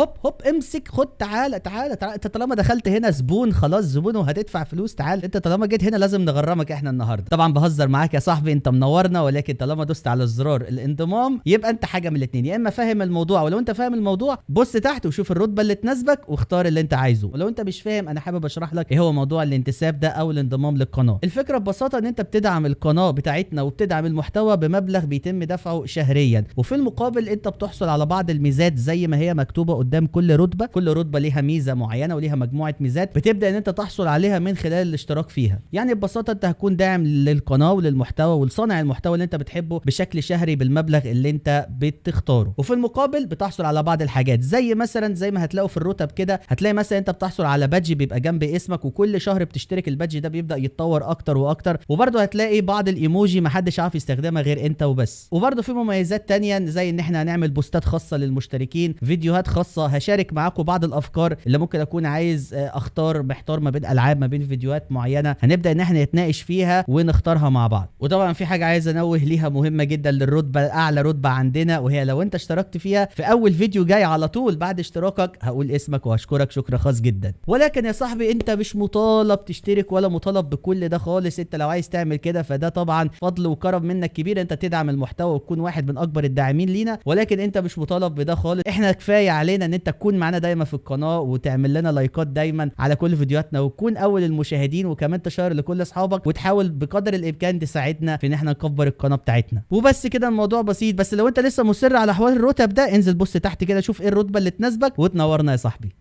هوب هوب، امسك، خد، تعالى تعالى تعالى. انت طالما دخلت هنا زبون خلاص، زبون وهتدفع فلوس. تعال، انت طالما جيت هنا لازم نغرمك احنا النهارده. طبعا بهزر معاك يا صاحبي، انت منورنا، ولكن طالما دوست على زرار الانضمام يبقى انت حاجة من الاثنين، يا اما فاهم الموضوع، ولو انت فاهم الموضوع بص تحت وشوف الرتبة اللي تناسبك واختار اللي انت عايزه، ولو انت مش فاهم انا حابب اشرح لك ايه هو موضوع الانتساب ده او الانضمام للقناة. الفكرة ببساطة ان انت بتدعم القناة بتاعتنا وبتدعم المحتوى بمبلغ بيتم دفعه شهريا، وفي المقابل انت بتحصل على بعض الميزات زي ما هي مكتوبة قدام كل رتبه. كل رتبه ليها ميزة معينة وليها مجموعة ميزات بتبدا ان انت تحصل عليها من خلال الاشتراك فيها. يعني ببساطة انت هتكون داعم للقناة وللمحتوى ولصانع المحتوى اللي انت بتحبه بشكل شهري بالمبلغ اللي انت بتختاره، وفي المقابل بتحصل على بعض الحاجات زي مثلا زي ما هتلاقوا في الرتب كده، هتلاقي مثلا انت بتحصل على badge بيبقى جنب اسمك، وكل شهر بتشترك ال badge ده بيبدا يتطور اكتر واكتر، وبرده هتلاقي بعض الايموجي ما حدش عارف يستخدمها غير انت وبس. وبرده في مميزات تانية زي ان احنا هنعمل بوستات خاصة للمشتركين، فيديوهات خاصة، هشارك معاكم بعض الافكار اللي ممكن اكون عايز اختار محتار ما بين العاب ما بين فيديوهات معينة، هنبدا ان احنا نتناقش فيها ونختارها مع بعض. وطبعا في حاجة عايز انوه ليها مهمة جدا للرتبه اعلى رتبه عندنا، وهي لو انت اشتركت فيها في اول فيديو جاي على طول بعد اشتراكك هقول اسمك وهشكرك شكر خاص جدا. ولكن يا صاحبي انت مش مطالب تشترك ولا مطالب بكل ده خالص، انت لو عايز تعمل كده فده طبعا فضل وكرم منك كبير، انت تدعم المحتوى وتكون واحد من اكبر الداعمين لينا، ولكن انت مش مطالب بده خالص. احنا كفاية علينا ان انت تكون معانا دايما في القناة وتعمل لنا لايكات دايما على كل فيديوهاتنا وتكون اول المشاهدين، وكمان تشير لكل اصحابك وتحاول بقدر الامكان تساعدنا في ان احنا نكبر القناة بتاعتنا. وبس كده الموضوع بسيط. بس لو انت لسه مصر على حوار الرتب ده انزل بص تحت كده شوف ايه الرتبة اللي تناسبك وتنورنا يا صاحبي.